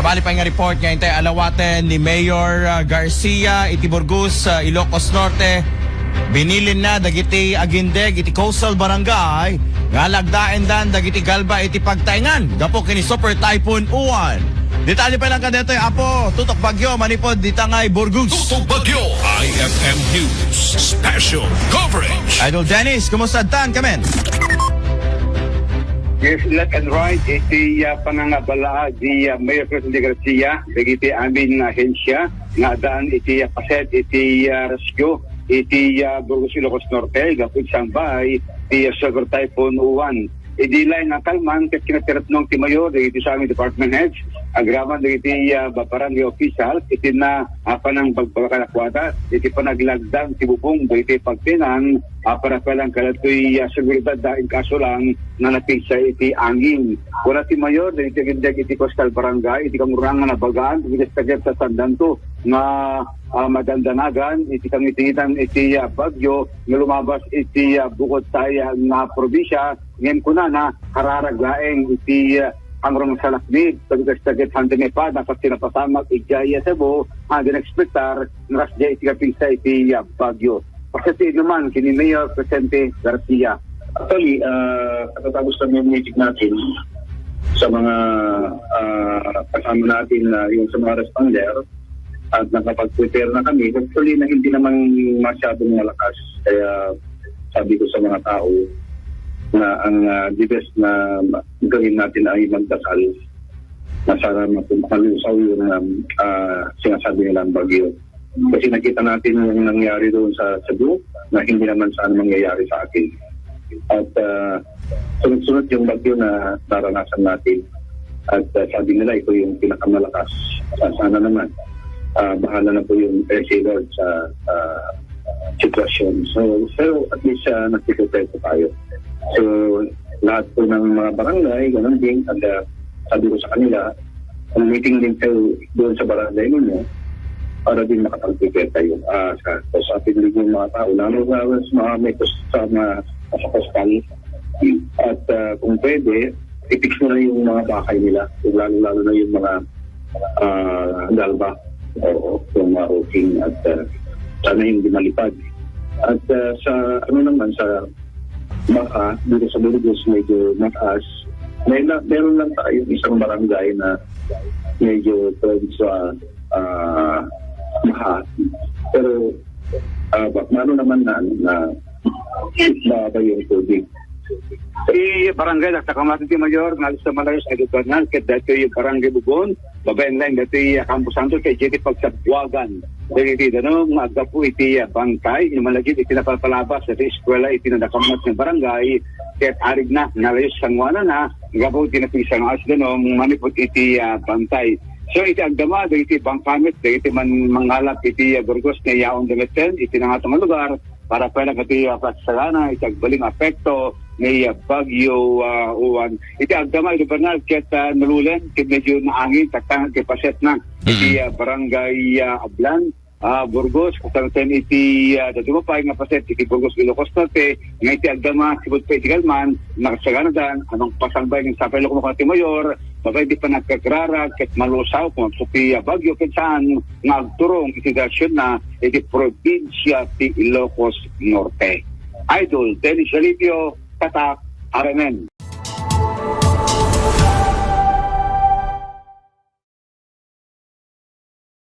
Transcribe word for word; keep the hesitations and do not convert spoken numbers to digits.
Pali pay nga report nga intay alawaten ni Mayor, ah, Garcia iti Burgos, ah, Ilocos Norte, binilinna dagiti agindeg iti coastal barangay nga alagdaendan dagiti galba iti pagtaengan gapu ken ni Super Typhoon Uwan. Detalye pay lang kadetoy, Apo, tutok bagyo manipud dita ngay Burgos. Tutok bagyo, I F M News Special Coverage. Idol Dennis, kumusta adtan kamin? Yes, left and right, iti, ah, panangabalaag di, ah, Mayor Presidente Garcia, dagiti amin nga ahensya, nga addaan iti, ah, paset, iti, ah, rescue, iti, ah, Burgos, Ilocos Norte, gapu iti sangbay, ti, ah, Super Typhoon Uwan. Idi laeng nga kalman, ket kinatiripnong ti mayor, dagiti sa amin department heads, agraman dagiti, ah, ba-, barangay officials, iti na, ah, panangbagbagak kadakuada, iti panaglagdang ti bubong, dagiti pagtaengan, ah, para palang kadatoy, ah, seguridad da in kaso lang nga napigsa iti angin. Kuna ti mayor, dagiti agindeg iti coastal barangay, iti kangrunaan nga nabagaan, iti sakit sa sandanto nga, ah, madandanagan, iti kangitingitan iti, ah, bagyo nga lumabas iti, ah, bukod tayo nga probinsya, ngem kunana, kararag laeng iti, ah, kangrunaan salaknib, pagkasakit handa may pa, dapat sinapasamak, iti ay Cebu, ah, dinekspektar, nga kasdiay iti kapigsa iti, ah, bagyo. Pakasati naman kini Mayor Presidente Garcia. Actually, ah, katatapos lang yung meeting natin sa mga, ah, kasama natin na yung sa mga responder at nakapag-prepare na kami. Hopefully na hindi naman masyadong malakas. Kaya sabi ko sa mga tao na ang, ah, the best na ma-, gawin natin ay magdasal na sana matu-, malusaw yung, um, ah, sinasabi nilang bagyo. Kasi nakita natin yung nangyari doon sa Cebu na hindi naman sana mangyayari sa atin. At, ah, sunod-sunod yung bagyo na naranasan natin. At, ah, sabi nila, ito yung pinakamalakas. Sa-, sana naman, ah, bahala na po yung S A Lord sa, ah, sitwasyon. So, pero at least, ah, nagpiprepare po tayo. So, lahat po ng mga barangay, ganun din, at, ah, sabi ko sa kanila, ang meeting din kayo doon sa barangay ninyo para din makapag-prepare kayo. Ah, sa, sa ating din yung mga tao, lalo, lalo sa mga may kus-, sa mga sa postal. At, ah, kung pwede, i-fix mo na yung mga bahay nila, yung lalo-lalo na yung mga, ah, galba. Oo, yung mga roofing at, ah, sana hindi malipad. At, ah, sa, ano naman, sa Baha, dito sa Burgos, medyo mataas. May na, meron lang tayong isang barangay na medyo prone sa, ah, baha. Pero, ah, ba, ano naman na, ano, na mababa yung tubig. Ti barangay, dakdakkel met ti mayor, nga alis sa malayos, ay, Bernal, ket daytoy barangay Bubon, babaen laeng daytoy, ah, Campo Santo, ket daytoy pagsabuagan dagiti danum nga aggapu iti, ah, bangkay, inuman la iti napalpalabas daytoy eskuela iti nadakamat nga barangay, ket arigna, nalayos sanguanana, gapu iti napigsa nga alas danum, manipud iti, ah, bangkay. So, iti agdama, dagiti bangkamit, dagiti man-, mangalap iti, ah, Burgos nga yaon da metten, iti nangato nga lugar, para pay lang iti, ah, pagsagana iti agbalin nga apekto ni, ah, Bagyo, ah, Uwan. Iti agdama iti Bernal ket, ah, nalulen ket medyo naangin taktangan ti pasetna iti, ah, barangay, ah, Ablan, ah, Burgos, kasangsen iti, ah, dadduma pay nga paset iti Burgos, Ilocos Norte, nga iti agdama, sipud pay iti kalman, nakasaganadan, anong pasangbay nga sapay lo kumakana ti mayor, babaen iti panagkagrarag ket malusaw kung agsuti, ah, bagyo ket saan nga agturong iti direksionna iti probinsia ti Ilocos Norte. Idol Dennis Alipio, Tatak, R M N.